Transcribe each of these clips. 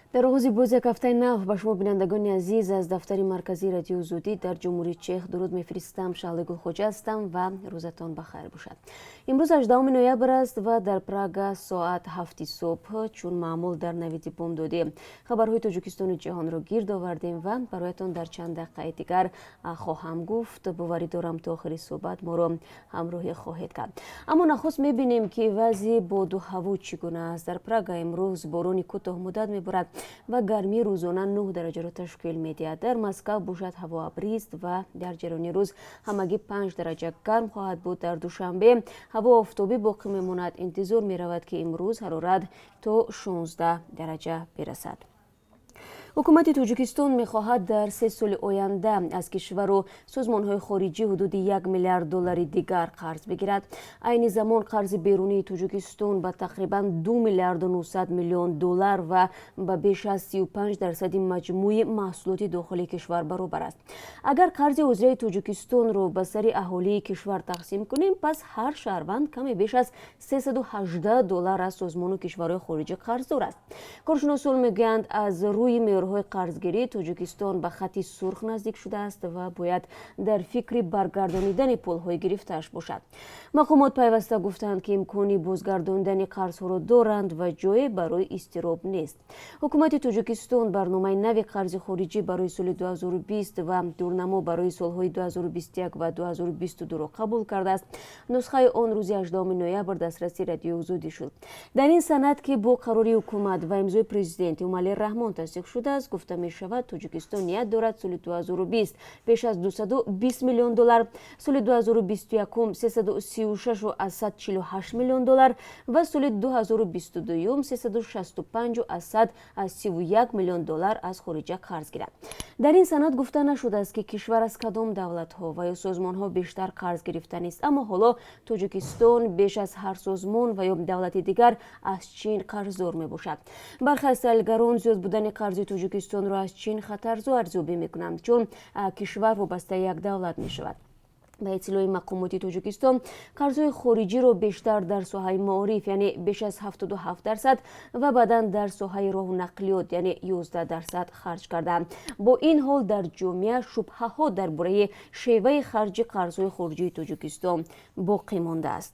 Дар оғози боз як ҳафтаи нав ба шумо, бинандагони азиз, аз дафтари марказии Радиои Озодӣ дар Ҷумҳурии Чех дуруд мефиристам. Шаҳлои Гулхоҷа ҳастам ва рӯзатон ба хайр бошад. Имрӯз 18 ноябр аст ва дар Прага соат 7-и субҳ. Чун маъмул, дар навиди бомдодӣ хабарҳои Тоҷикистону ҷаҳонро гирд овардем ва бароятон дар чанд дақиқаи дигар хоҳам гуфт. Боварӣ дорам, то охири суҳбат моро ҳамроҳӣ хоҳед кард. Аммо нахуст мебинем, ки вазъи боду ҳаво чӣ гуна аст. Дар Прага имрӯз борони кӯтоҳмуддат меборад ва гармии рӯзона 9 дараҷаро ташкил медиҳад. Дар Москав бошад, ҳаво абрист ва дар ҷараёни рӯз ҳамагӣ 5 дараҷа гарм хоҳад буд. Дар Душанбе ҳаво офтобӣ боқӣ мемонад. Интизор меравад, ки имрӯз ҳарорат то 16 дараҷа бирасад. Ҳукумати Тоҷикистон мехоҳад дар 3 соли оянда аз кишвару созмонҳои хориҷӣ ҳудуди 1 миллиард доллари дигар қарз бигирад. Айни замон қарзи берунии Тоҷикистон ба тақрибан 2 миллиарду 900 миллион доллар ва ба беш аз 35 дарсади маҷмӯи маҳсулоти дохилии кишвар баробар аст. Агар қарзи ҳозираи Тоҷикистонро ба сари аҳолии кишвар тақсим кунем, пас ҳар шаҳрванд каме беш аз 318 доллар аз созмону кишварҳои хориҷӣ қарздор аст. Коршиносон мегӯянд, аз рӯи меъёрҳои қарзгирӣ Тоҷикистон ба хати сурх наздик шудааст ва бояд дар фикри баргардонидани пулҳои гирифтааш бошад. Мақомот пайваста гуфтанд, ки имкони бозгардонидани қарзҳоро доранд ва ҷое барои изтироб нест. Ҳукумати Тоҷикистон барномаи нави қарзи хориҷӣ барои соли 2020 ва дурнамо барои солҳои 2021 ва 2022-ро қабул кардааст. Нусхаи он рӯзи 18 ноябр дастраси Радиои Озодӣ шуд. Дар ин санад, ки бо қарори ҳукумат ва имзои президент Эмомалӣ Раҳмон тасдиқ шудааст, гуфта мешавад, Тоҷикистон ният дорад соли 2020 беш аз 220 миллион доллар, соли 2021 336,48 миллион доллар ва соли 2022 365,31 миллион доллар аз хориҷа қарз гирад. Дар ин санад гуфта нашудааст, ки кишвар аз кадом давлатҳо ва ё созмонҳо бештар қарз гирифтанист. Аммо ҳоло Тоҷикистон беш аз ҳар созмон ва ё давлати дигар аз Чин қарздор мебошад. Бархе аз таҳлилгарон зиёд будани қарзи Тоҷикистонро аз Чин хатарзо арзёбӣ мекунанд, чун кишвар вобастаи як давлат мешавад. Ба иттилои мақомоти Тоҷикистон, қарзҳои хориҷиро бештар дар соҳаи маориф, яъне беш аз 77%, ва баъдан дар соҳаи роҳу нақлиёт, яъне 11%, харҷ кардаанд. Бо ин ҳол, дар ҷомеа шубҳаҳо дар бораи шеваи харҷи қарзҳои хориҷии Тоҷикистон боқӣ мондааст.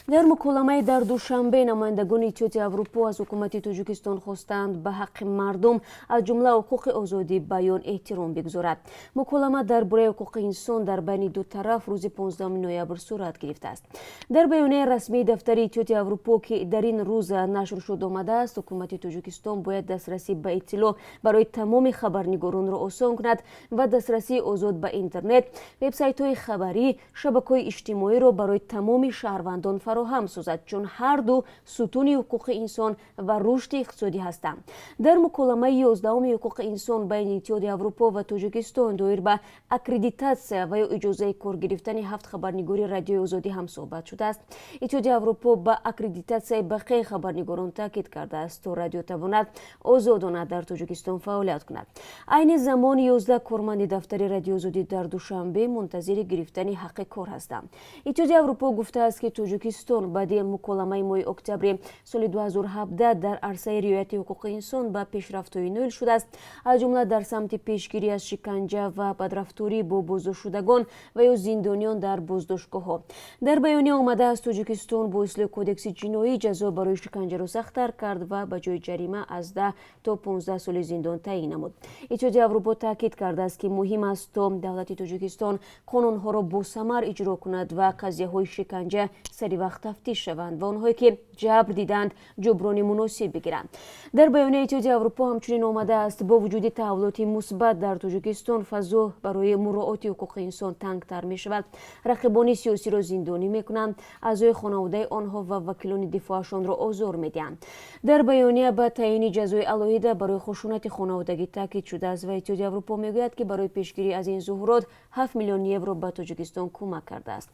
Дар муколамаи дар Душанбе намояндагони Иттиҳоди Аврупо аз ҳукумати Тоҷикистон хостанд, ба ҳаққи мардум, аз ҷумла ҳуқуқи озодии баён, эҳтиром бигузорад. Муколама дар бораи ҳуқуқи инсон дар байни ду тараф рӯзи 15 ноябр сурат гирифтааст. Дар баёнияи расмии дафтари Иттиҳоди Аврупо, ки дар ин рӯз нашр шуд, омадааст, ҳукумати Тоҷикистон бояд дастрасӣ ба иттилоъ барои тамоми хабарнигоронро осон кунад ва дастрасии озод ба интернет, вебсайтҳои хабарӣ, шабакаҳои иҷтимоиро барои тамоми шаҳрвандон фароҳам созад, чун ҳарду сутуни ҳуқуқи инсон ва рушди иқтисодӣ ҳастанд. Дар муколамаи 11-уми ҳуқуқи инсон байни Иттиҳоди Аврупо ва Тоҷикистон доир ба аккредитатсия ва ё иҷозаи кор гирифтани ҳафт хабарнигори Радиои Озодӣ ҳам суҳбат шудааст. Иттиҳоди Аврупо ба аккредитатсияи бақияи хабарнигорон таъкид кардааст, то радио тавонад озодона дар Тоҷикистон фаъолият кунад. Айни замон 11 корманди дафтари Радиои Озодӣ дар Душанбе мунтазири гирифтани ҳаққи кор ҳастанд. Иттиҳоди Аврупо гуфтааст, ки Тоҷикистон баъди муколамаи моҳи октябри соли 2017 дар арсаи риояти ҳуқуқи инсон ба пешрафтҳои ноил шудааст, аз ҷумла дар самти пешгирӣ аз шиканҷа ва бадрафторӣ бо боздоштшудагон ва ё зиндониён дар боздоштгоҳҳо. Дар баёния омадааст, Тоҷикистон бо ислоҳи кодекси ҷиноӣ ҷазо барои шиканҷаро сахттар кард ва ба ҷои ҷарима аз 10 то 15 соли зиндон таъин намуд. Иттиҳоди Аврупо таъкид кардааст, ки муҳим аст, то давлати Тоҷикистон қонунҳоро босамар иҷро кунад ва қазияҳои шиканҷа саривақт тафтиш шаванд ва онҳое ки ҷабр диданд, ҷуброни муносиб бигиранд. Дар баёнияи Иттиҳоди Аврупо ҳамчунин омадааст, бо вуҷуди таҳаввулоти мусбат дар Тоҷикистон, фазо барои муроати ҳуқуқи инсон тангтар мешавад. Рақибони сиёсиро зиндонӣ мекунанд, аъзои хонаводаи онҳо ва вакилони дифоашонро озор медиҳанд. Дар баёния ба таъини ҷазои алоҳида барои хушунати хонаводагӣ таъкид шудааст ва Иттиҳоди Аврупо мегӯяд, ки барои пешгирӣ аз ин зуҳурот 7 миллион евро ба Тоҷикистон кӯмак кардааст.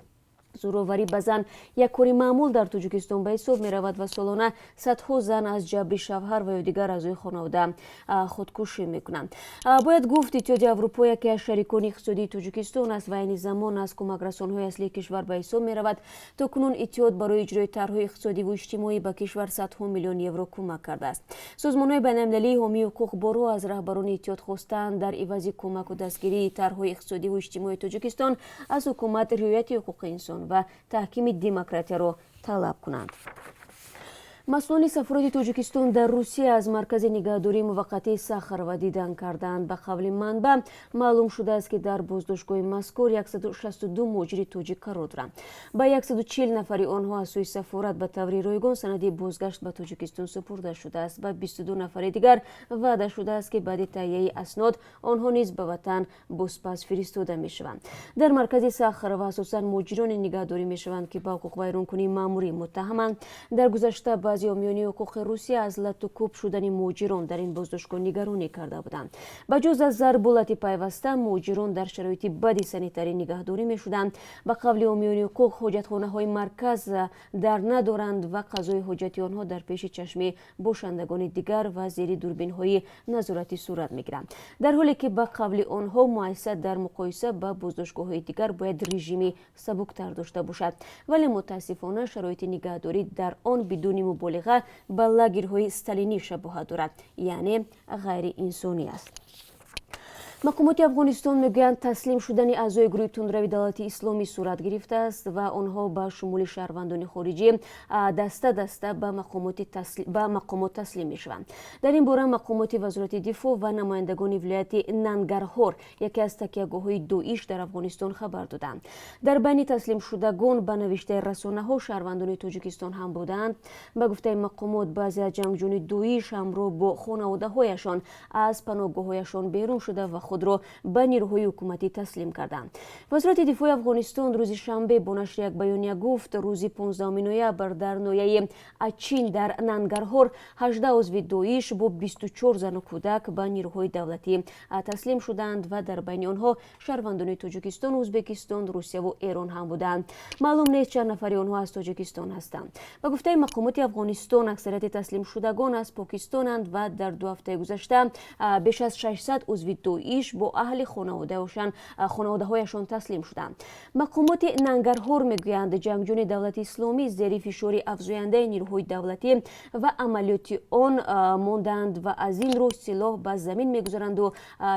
Зӯроварӣ ба зан як кори маъмул дар Тоҷикистон ба ҳисоб меравад ва солона садҳо зан аз ҷабри шавҳар ва ё дигар аъзои хонавода худкушӣ мекунанд. Бояд гуфт, Иттиҳоди Аврупо яке аз шарикони иқтисодии Тоҷикистон аст ва айни замон аз кӯмакрасонҳои аслии кишвар ба ҳисоб меравад. То кунун иттиҳод барои иҷрои тарҳҳои иқтисодиву иҷтимоӣ ба кишвар садҳо миллион евро кӯмак кардааст. Созмонҳои байналмилалии ҳомии ҳуқуқ борҳо аз раҳбарони иттиҳод хостаанд, дар ивази кӯмаку дастгирии тарҳҳои иқтисодиву иҷтимоии Тоҷикистон аз ҳукумат риояти ҳуқуқи инсон ва таҳкими демократияро талаб кунанд. Масъулони сафорати Тоҷикистон дар Русия аз маркази нигаҳдории муваққатии Сахарова дидан карданд. Ба қавли манбаъ, маълум шудааст, ки дар боздоштгоҳи мазкур 162 муҳоҷири тоҷик қарор доранд. Ба 140 нафари онҳо аз сӯи сафорат ба таври ройгон санади бозгашт ба Тоҷикистон супурда шудааст. Ба 22 нафари дигар ваъда шудааст, ки баъди таҳияи аснод онҳо низ ба ватан бозпас фиристода мешаванд. Дар маркази Сахарова асосан муҳоҷироне нигаҳдорӣ мешаванд, ки ба ҳуқуқвайронкунии маъмурӣ муттаҳаманд. Дар гузашта баъзе ҳомиёни ҳуқуқи Русия аз латту кӯб шудани муҳоҷирон дар ин боздоштгоҳ нигаронӣ карда буданд. Ба ҷуз аз зарбу лати пайваста, муҳоҷирон дар шароити бади санитарӣ нигаҳдорӣ мешуданд. Ба қавли ҳомиёни ҳуқуқ, ҳоҷатхонаҳои марказ дар надоранд ва қазои ҳоҷати онҳо дар пеши чашми бошандагони дигар ва зери дурбинҳои назоратӣ сурат мегиранд, дар ҳоле ки, ба қавли онҳо, муассиса дар муқоиса ба боздоштгоҳҳои дигар бояд режими сабуктар дошта бошад, вале мутаассифона шароити нигаҳдорӣ дар он бидуни муболиға ба лагерҳои сталинӣ шабоҳат дорад, яъне ғайриинсонӣ аст. Мақомоти Афғонистон мегӯянд, таслим шудани аъзои гурӯҳи тундрави Давлати Исломӣ сурат гирифтааст ва онҳо ба шумули шаҳрвандони хориҷӣ даста даста ба мақомот таслим мешаванд. Дар ин бора мақомоти Вазорати дифоъ ва намояндагони вилояти Нангарҳор, яке аз такягоҳҳои Доиш дар Афғонистон, хабар доданд. Дар байни таслимшудагон, ба навиштаи расонаҳо, шаҳрвандони Тоҷикистон ҳам буданд. Ба гуфтаи мақомот, баъзе аз ҷангҷӯёни Доиш ҳамроҳ бо хонаводаҳояшон аз паноҳгоҳҳояшон берун шуда ва худро ба нирӯҳои ҳукуматӣ таслим карданд. Вазорати дифои Афғонистон рӯзи шанбе бо нашри як баёния гуфт, рӯзи 15 ноябр дар ноҳияи Ачин дар Нангарҳор 18 узви Доиш бо 24 зану кӯдак ба нирӯҳои давлатӣ таслим шуданд ва дар байни онҳо шаҳрвандони Тоҷикистон, Ӯзбекистон, Русияву Эрон ҳам буданд. Маълум нест, чанд нафари онҳо аз Тоҷикистон ҳастанд. Ба гуфтаи мақомоти Афғонистон, аксарияти таслимшудагон аз Покистонанд ва дар 2 ҳафтаи гузашта беш аз 600 узви Доиш бо аҳли хонаводаҳояшон таслим шуданд. Мақомоти Нангарҳор мегӯянд, ҷангҷӯёни Давлати Исломӣ зери фишори афзояндаи нирӯҳои давлатӣ ва амалиёти он монданд ва аз ин рӯ силоҳ ба замин мегузаранду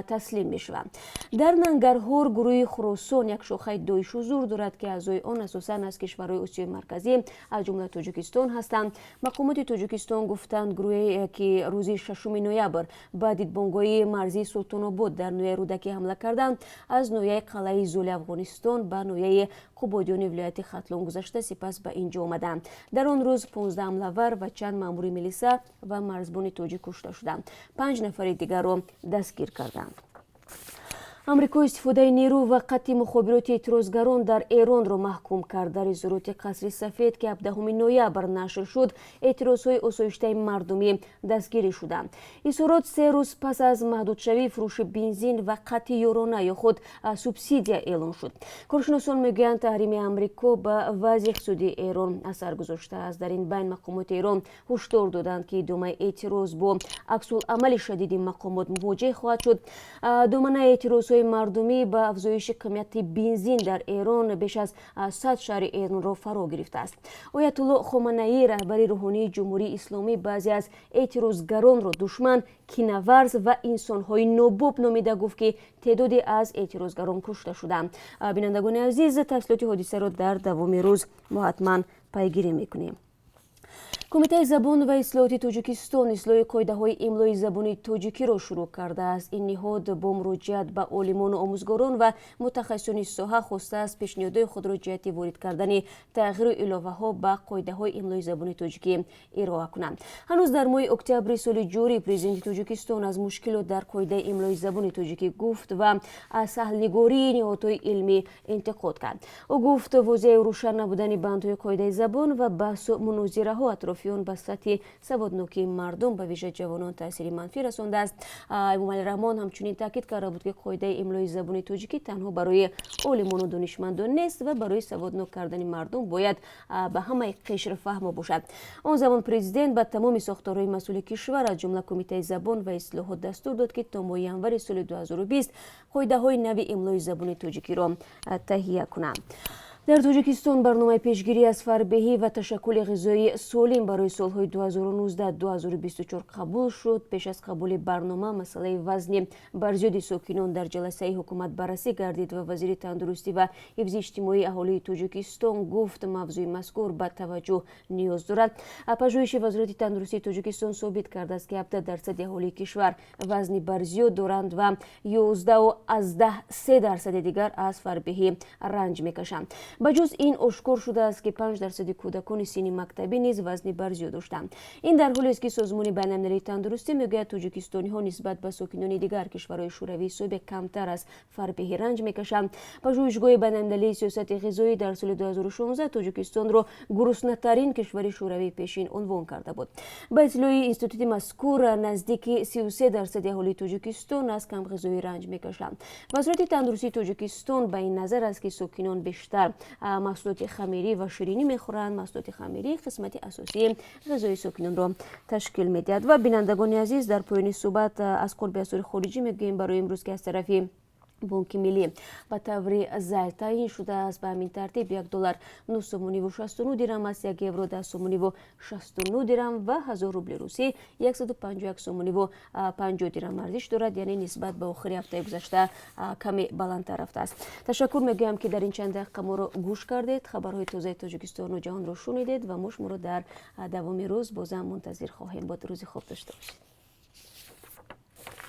таслим мешаванд. Дар Нангарҳор гурӯҳи Хуросон, як шохаи Доиш, ҳузур дорад, ки аъзои он асосан аз кишварҳои Осиёи Марказӣ, аз ҷумла Тоҷикистон, ҳастанд. Мақомоти Тоҷикистон гуфтанд, гурӯҳе ки рӯзи 6 ноябр ба дидбонгоҳи марзии Султонобод дар ноҳияи Рӯдакӣ ҳамла карданд, аз ноҳияи Қалъаи Золи Афғонистон ба ноҳияи Қубодиёни вилояти Хатлон гузашта, сипас ба ин ҷо омаданд. Дар он рӯз 15 ҳамлавар ва чанд маъмури милиса ва марзбони тоҷик кушта шуданд, панҷ нафари дигарро дастгир карданд. Амрико истифодаи нерӯ ва қатъи мухобироти эътирозгарон дар Эронро маҳкум кард. Дар изҳороти Қасри Сафед, ки 17 ноябр нашр шуд, эътирозҳои осоиштаи мардумӣ дастгирӣ шуданд. Изҳорот 3 рӯз пас аз маҳдудшавии фурӯши бензин ва қатъи ёрона ё худ субсидия эълон шуд. Коршиносон мегӯянд, таҳрими Амрико ба вазъи иқтисодии Эрон асар гузоштааст. Дар ин байн мақомоти Эрон ҳушдор доданд, ки идомаи эътироз бо аксуламали шадиди мақомот мувоҷеҳ хоҳад шуд. Доманаи эътирозҳои мардумӣ ба афзоиши қимати бензин дар Эрон беш аз 100 шаҳри Эронро фаро гирифтааст. Оятулло Хоманаӣ, раҳбари рӯҳонии Ҷумҳурии Исломӣ, баъзе аз эътирозгаронро душман, кинаварз ва инсонҳои нобоб номида гуфт, ки теъдоде аз эътирозгарон кушта шуданд. Бинандагони азиз, тафсилоти ҳодисаро дар давоми рӯз мо ҳатман пайгирӣ мекунем. Кумитаи забон ва ислоҳоти Тоҷикистон ислоҳи қоидаҳои имлои забони тоҷикиро шурӯъ кардааст. Ин ниҳод бо муроҷиат ба олимону омӯзгорон ва мутахассисони соҳа хостааст, пешниҳодҳои худро ҷиҳати ворид кардани тағйиру иловаҳо ба қоидаҳои имлои забони тоҷикӣ ироа кунанд. Ҳанӯз дар моҳи октябри соли ҷорӣ Президенти Тоҷикистон аз мушкилот дар қоидаи имлои забони тоҷикӣ гуфт ва аз саҳлнигории ниҳодҳои илмӣ интиқод кард. Ӯ гуфт, возеҳу рӯшан набудани бандҳои қоидаи забон ва баҳсу мунозираҳо Муҳовираҳо атрофи он ба сатҳи саводнокии мардум, ба вижа ҷавонон, таъсири манфӣ расондааст. Эмомалӣ Раҳмон ҳамчунин таъкид карда буд, ки қоидаи имлои забони тоҷикӣ танҳо барои олимону донишмандон нест ва барои саводнок кардани мардум бояд ба ҳамаи қишр фаҳмо бошад. Он замон президент ба тамоми сохторҳои масъули кишвар, аз ҷумла Кумитаи забон ва истилоҳот, дастур дод, ки то моҳи январи соли 2020 қоидаҳои нави имлои забони тоҷикиро таҳия кунанд. Дар Тоҷикистон барномаи пешгирӣ аз фарбеҳӣ ва ташаккули ғизои солим барои солҳои 2019-2024 қабул шуд. Пеш аз қабули барнома масъалаи вазни барзиёди сокинон дар ҷаласаи ҳукумат баррасӣ гардид ва вазири тандурустӣ ва ҳифзи иҷтимоии аҳолии Тоҷикистон гуфт, мавзӯи мазкур ба таваҷҷӯҳ ниёз дорад. Пажӯҳиши Вазорати тандурустии Тоҷикистон собит кардааст, ки 17% аҳолии кишвар вазни барзиёд доранд ва 11,3% дигар аз фарбеҳӣ ранҷ мекашанд. Ба ҷуз ин, ошкор шудааст, ки 5% кӯдакони синни мактабӣ низ вазни барзиёд доштанд. Ин дар ҳолест, ки Созмони байналмилалии тандурустӣ мегӯяд, тоҷикистониҳо нисбат ба сокинони дигар кишварҳои шӯравии собиқ камтар аз фарбеҳӣ ранҷ мекашанд. Пажӯҳишгоҳи байналмилалии сиёсати ғизоӣ дар соли 2016 Тоҷикистонро гуруснатарин кишвари шӯравии пешин унвон карда буд. Ба иттилои институти мазкур, наздики 33% аҳолии Тоҷикистон аз камғизоӣ ранҷ мекашанд. Вазорати тандурустии Тоҷикистон ба ин назар аст, ки сокинон бештар маҳсулоти хамирӣ ва ширинӣ мехӯранд. Маҳсулоти хамирӣ қисмати асосии ғизои сокинонро ташкил медиҳад. Ва, бинандагони азиз, дар поёни суҳбат аз қурби асъори хориҷӣ мегӯем барои имрӯз, ки аз тарафи Бонки Миллӣ ба таври зайл таъин шудааст. Ба ҳамин тартиб, 1 доллар 9 сомониву 69 дирам аст, 1 евро 10 сомониву 69 дирам ва 1000 рубли русӣ 151 сомониву 50 дирам арзиш дорад, яъне нисбат ба охири ҳафтаи гузашта каме баландтар рафтааст. Ташаккур мегӯям, ки дар ин чанд дақиқа моро гӯш кардед, хабарҳои тозаи Тоҷикистону ҷаҳонро шунидед ва мо шуморо дар давоми рӯз бозам мунтазир хоҳем буд. Рӯзи хуб дошта бошед.